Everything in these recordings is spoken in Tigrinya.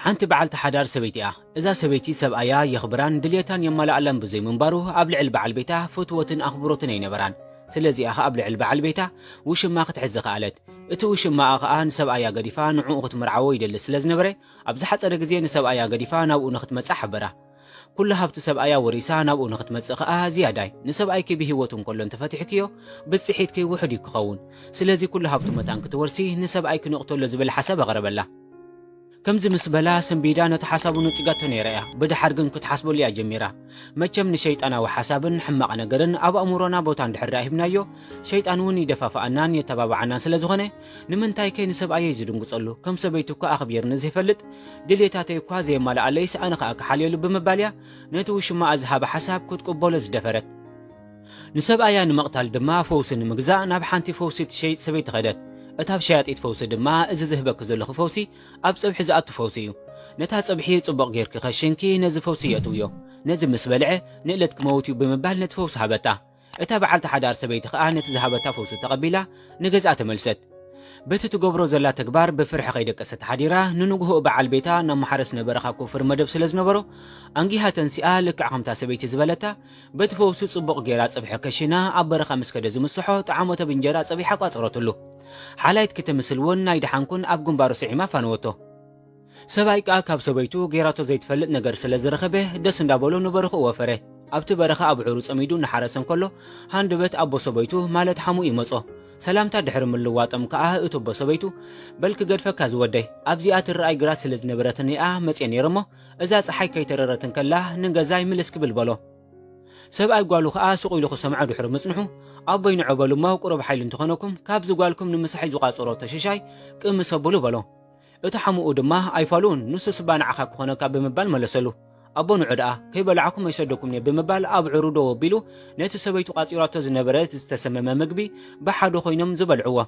ሓንቲ በዓልቲ ሓዳር ሰበይቲ እያ። እዛ ሰበይቲ ሰብኣያ የኽብራን ድልየታን የማልኣላን ብዘይምንባሩ ኣብ ልዕሊ በዓል ቤታ ፍትወትን ኣኽብሮትን ኣይነበራን። ስለዚኣ ኸኣ ኣብ ልዕሊ በዓል ቤታ ውሽማ ክትሕዝ ኸኣለት። እቲ ውሽማኣ ኸኣ ንሰብኣያ ገዲፋ ንዕኡ ክትምርዓዎ ይደሊ ስለ ዝነበረ፣ ኣብ ዝሓጸረ ግዜ ንሰብኣያ ገዲፋ ናብኡ ንኽትመጽእ ሓበራ። ኩሉ ሃብቲ ሰብኣያ ወሪሳ ናብኡ ንኽትመጽእ ኸኣ ዝያዳይ፣ ንሰብኣይኪ ብህይወቱ እንከሎ እንተፈቲሕክዮ፣ ብጽሒትኪ ውሑድ እዩ ክኸውን። ስለዚ ኩሉ ሃብቱ መታን ክትወርሲ ንሰብኣይኪ ንቕተሎ ዝብል ሓሳብ ኣቕረበላ። ከምዚ ምስ በላ ሰንቢዳ ነቲ ሓሳቡ ነጺጋቶ ነይራ እያ። ብድሓር ግን ክትሓስበሉ እያ ጀሚራ። መቸም ንሸይጣናዊ ሓሳብን ሕማቕ ነገርን ኣብ ኣእምሮና ቦታ እንድሕር ደኣ ሂብናዮ፣ ሸይጣን እውን ይደፋፍኣናን የተባብዓናን ስለ ዝኾነ፣ ንምንታይከ ንሰብኣየይ ዝድንግጸሉ? ከም ሰበይቱ እኳ ኣኽቢርኒ ዘይፈልጥ፣ ድሌታተይ እኳ ዘየማልኣለይስ ኣነ ኸኣ ክሓልየሉ ብምባል እያ ነቲ ውሽማኣ ዝሃበ ሓሳብ ክትቅበሎ ዝደፈረት። ንሰብኣያ ንምቕታል ድማ ፈውሲ ንምግዛእ ናብ ሓንቲ ፈውሲ ትሸይጥ ሰበይቲ ኸደት። እታ ሸያጢት ፈውሲ ድማ፣ "እዚ ዝህበኪ ዘለኹ ፈውሲ ኣብ ጸብሒ ዝኣቱ ፈውሲ እዩ። ነታ ጸብሒ ጽቡቕ ጌርኪ ከሽንኪ ነዚ ፈውሲ የእትውዮ። ነዚ ምስ በልዐ ንእለት ክመውት እዩ" ብምባል ነቲ ፈውሲ ሃበታ። እታ በዓልቲ ሓዳር ሰበይቲ ኸኣ ነቲ ዝሃበታ ፈውሲ ተቐቢላ ንገዝኣ ተመልሰት። በቲ ትገብሮ ዘላ ተግባር ብፍርሒ ከይደቀሰት ሓዲራ፣ ንንግሆኡ በዓል ቤታ ናብ ማሕረስ ነበረኻ ክወፍር መደብ ስለ ዝነበሮ፣ ኣንጊሃ ተንሲኣ ልክዕ ከምታ ሰበይቲ ዝበለታ፣ በቲ ፈውሲ ጽቡቕ ጌራ ጸብሒ ከሽና ኣብ በረኻ ምስ ከደ ዝምስሖ ጣዕሞተ ብእንጀራ ጸቢሓ ቋጸረትሉ። ሓላይት ክትምስል እውን ናይ ደሓንኩን ኣብ ግንባሩ ስዒማ ኣፋነወቶ። ሰብኣይ ከኣ ካብ ሰበይቱ ጌራቶ ዘይትፈልጥ ነገር ስለ ዝረኸበ ደስ እንዳበሎ ንበረኽኡ ወፈረ። ኣብቲ በረኻ ኣብዑሩ ጸሚዱ እናሓረሰ እንከሎ ሃንደበት ኣቦ ሰበይቱ ማለት ሓሙ ይመጾ። ሰላምታ ድሕሪ ምልዋጦም ከኣ እቲ ኣቦ ሰበይቱ፣ "በል ክገድፈካ ዝወደይ፣ ኣብዚኣ ትረኣይ ግራት ስለ ዝነበረትኒ እያ መጽየ ነይረ እሞ፣ እዛ ጸሓይ ከይተረረት እንከላ ንገዛይ ምልስ ክብል" በሎ። ሰብኣይ ጓሉ ከኣ ስቕ ኢሉ ክሰምዖ ድሕሪ ምጽንሑ፣ "ኣቦይ ንዑ በሉ እሞ ቁሩብ ሓይሊ እንተኾነኩም ካብዚ ጓልኩም ንምሳሕ እዩ ዝቋጸሮ ተሽሻይ ቅምስ ኣብሉ" በሎ። እቲ ሓሙኡ ድማ ኣይፋሉን፣ ንሱስ እባ ንዓኻ ክኾነካ ብምባል መለሰሉ። ኣቦ ንዑ ደኣ፣ ከይበላዕኩም ኣይሰደኩምን'የ ብምባል ኣብዑሩ ደው ኣቢሉ ነቲ ሰበይቱ ቋጺራቶ ዝነበረት ዝተሰመመ ምግቢ ብሓደ ኮይኖም ዝበልዕዎ።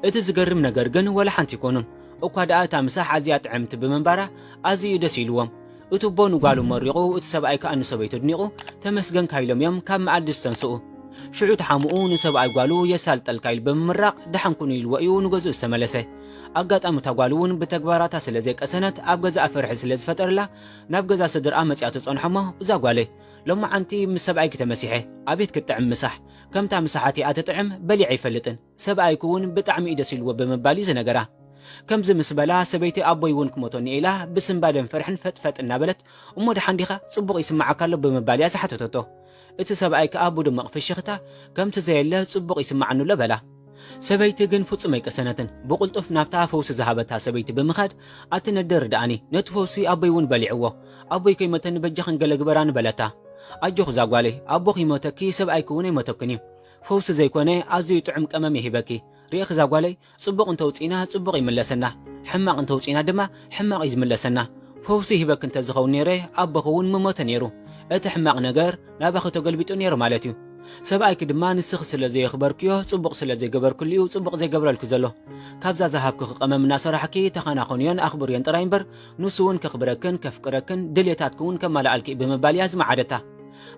እቲ ዝገርም ነገር ግን ወላ ሓንቲ ኣይኮኑን። እኳ ደኣ እታ ምሳሕ ኣዝያ ጥዕምቲ ብምንባራ ኣዝዩ ደስ ኢልዎም። እቲ ኣቦ ንጓሉ መሪቑ፣ እቲ ሰብኣይ ከኣ ንሰበይቱ ኣድኒቑ ተመስገንካ ኢሎም እዮም ካብ መኣዲ ዝተንስኡ። ሽዑ እቲ ሓሙኡ ንሰብኣይ ጓሉ የሳልጠልካ ኢሉ ብምምራቕ ደሓን ኩኑ ኢልዎ እዩ ንገዝኡ ዝተመለሰ። ኣጋጣሚ እታ ጓሉ እውን ብተግባራታ ስለ ዘይቀሰነት ኣብ ገዛኣ ፍርሒ ስለ ዝፈጠረላ ናብ ገዛ ስድርኣ መጺኣ ትጸንሖ እሞ፣ "እዛ ጓለይ፣ ሎማዓንቲ ምስ ሰብኣይኪ ተመሲሐ፣ ኣቤት ክትጥዕም ምሳሕ፣ ከምታ ምሳሓት እያ ትጥዕም በሊዐ ኣይፈልጥን፣ ሰብኣይኪ እውን ብጣዕሚ እዩ ደስ ኢልዎ" ብምባል እዩ ዝነገራ። ከምዚ ምስ በላ ሰበይቲ ኣቦይ እውን ክሞተኒ ኢላ ብስንባደን ፍርሕን ፈጥፈጥ እናበለት፣ "እሞ ደሓን ዲኻ? ጽቡቕ ይስምዓካ ኣሎ?" ብምባል እያ ዝሓተተቶ። እቲ ሰብኣይ ከኣ ብድሙቕ ፍሽኽታ፣ "ከምቲ ዘየለ ጽቡቕ ይስምዓኒ ኣሎ" በላ። ሰበይቲ ግን ፍጹም ኣይቀሰነትን። ብቕልጡፍ ናብታ ፈውሲ ዝሃበታ ሰበይቲ ብምኻድ፣ "ኣቲ ነደ ርድኣኒ፣ ነቲ ፈውሲ ኣቦይ እውን በሊዕዎ። ኣቦይ ከይሞተኒ በጃኽን ገለ ግበራኒ" በለታ። "ኣጆኺ እዛ ጓለይ፣ ኣቦኺ ይሞተኪ፣ ሰብኣይኪ እውን ኣይሞተክን እዩ። ፈውሲ ዘይኮነ ኣዝዩ ጥዑም ቀመም እየ ሂበኪ። ርኢኺ እዛ ጓለይ፣ ጽቡቕ እንተውጺእና ጽቡቕ ይምለሰና፣ ሕማቕ እንተውጺእና ድማ ሕማቕ እዩ ዝምለሰና። ፈውሲ ሂበኪ እንተዝኸውን ነይረ ኣቦኺ እውን ምሞተ ነይሩ። እቲ ሕማቕ ነገር ናባኺ ተገልቢጡ ነይሩ ማለት እዩ። ሰብኣይኪ ድማ ንስኺ ስለ ዘየኽበርክዮ፣ ጽቡቕ ስለ ዘይገበርክሉ እዩ ጽቡቕ ዘይገብረልኪ ዘሎ። ካብዛ ዝሃብክኺ ቀመም እናሰራሕኪ ተኸናኸንዮን ኣኽብርዮን ጥራይ እምበር፣ ንሱ እውን ከኽብረክን ከፍቅረክን ድሌታትኪ እውን ከማልኣልኪ እዩ" ብምባል እያ ዝመዓደታ።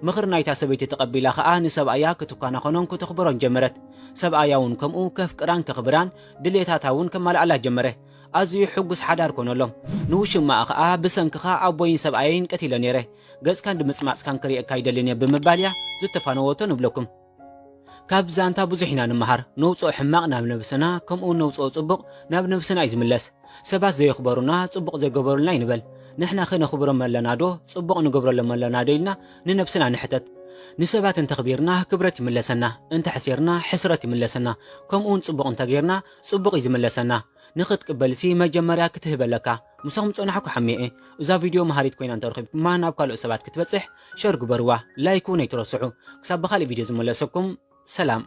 ምኽሪ ናይታ ሰበይቲ ተቐቢላ ኸኣ ንሰብኣያ ክትከናኸኖን ክተኽብሮን ጀመረት። ሰብኣያ እውን ከምኡ ከፍቅራን ከኽብራን ድሌታታ እውን ከማልኣላ ጀመረ። ኣዝዩ ሕጉስ ሓዳር ኮነሎም። ንውሽማኣ ኸኣ፣ "ብሰንክኻ ኣቦይን ሰብኣየይን ቀቲለ ነይረ፣ ገጽካን ድምጽማጽካን ክርእየካ ኣይደልን እየ" ብምባል እያ ዝተፋነወቶ ንብለኩም። ካብ ዛንታ ብዙሕ ኢና ንምሃር። ነውጽኦ ሕማቕ ናብ ነብስና፣ ከምኡ እውን ነውጽኦ ጽቡቕ ናብ ነብስና እዩ ዝምለስ። ሰባት ዘየኽበሩና፣ ጽቡቕ ዘይገበሩልና ኣይንበል። ንሕናኸ ነኽብሮም ኣለና ዶ፣ ጽቡቕ ንገብረሎም ኣለና ዶ ኢልና ንነብስና ንሕተት። ንሰባት እንተኽቢርና ክብረት ይምለሰና፣ እንተሕሲርና ሕስረት ይምለሰና፣ ከምኡ እውን ጽቡቕ እንተጌርና ጽቡቕ እዩ ዝምለሰና። ንኽትቅበልሲ መጀመርያ ክትህብ ኣለካ። ምሳኹም ጸናሕኩ ሓሜ እየ። እዛ ቪድዮ መሃሪት ኮይና እንተረኺብኩማ ናብ ካልኦት ሰባት ክትበጽሕ ሸር ግበርዋ፣ ላይክ እውን ኣይትረስዑ። ክሳብ ብኻልእ ቪድዮ ዝመለሰኩም ሰላም።